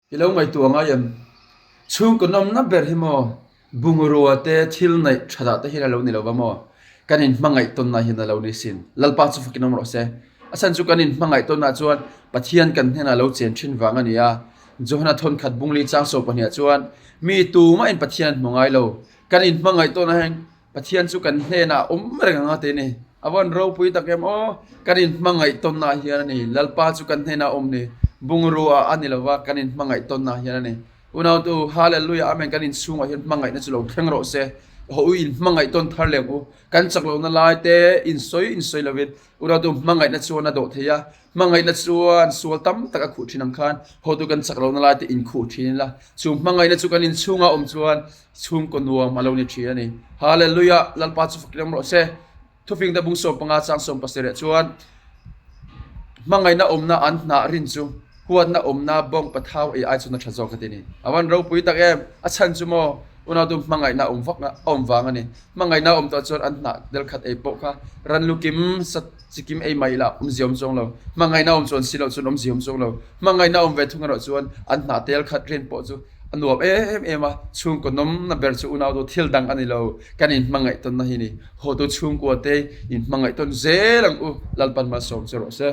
I lo ngaihtuah ngai em? Chhungkaw nawmna ber hi maw bungrua te thil neih thatah te hian a lo ni lo va maw? Kan inhmangaih tawnna hian a lo ni sin. Lalpa chu fakin awm rawh se. A chhan chu kan inhmangaih tawnah chuan Pathian kan hnenah lo chen thin vang a ni a. Johana thawnkhat bungli chang so pahniah chuan mi tumahin Pathian an hmu ngai lo. Kan inhmangaih tawnah hian Pathian chu kan hnenah a awm reng ang a ti a ni. A vawn ropui tak em aw, kan inhmangaih tawnnaah hian a ni. Lalpa chu kan hnenah a awm ni. Bungrua a ni lova, kan inhmangaih tawnnaah hian a ni. Unautu, Hallelujah, Amen, kan inchhungah hian hmangaihna chu lo thleng rawh se. Haw u, inhmangaih tawn thar leh ang u. Kan chak lohna lai te insawi insawi lovin, unautu hmangaihna chuan a dawh thei a. Hmangaihna chuan sual tam tak a khuh thin ang khan, hawtu kan chak lohna lai te inkhuh thin ila. Chu hmangaihna chu kan inchhungah awm chuan Chhungkaw nuam a lo ni thin a ni. Hallelujah! Lalpa chu fak reng rawh se. Thufing te bung 15 chang 17 chuan hmangaihna awmna an hnah rin chu huatna awmna bawng pathau ei ai chuan a tha zawk a ti ni. A van ropui tak em! A chhan chu maw unautu hmangaihna awm vak a awm vang a ni. Hmangaihna awm tawh chuan an hnah del khat ei pawh kha ran lu kim sa chi kim ei mai lah awmzia awm chuang lo. Hmangaihna awm chuan si loh chuan awmzia awm chuang lo. Hmangaihna awm ve thung erawh chuan an hnah tel khat rin pawh chu A nuam em em a, chhungkaw nawmna ber chu unau chu thil dang a ni lo, kan inhmangaih tawnna hi a ni. Hawtu chhungkua te inhmangaih tawn zel ang u, Lalpan malsawm che rawh se.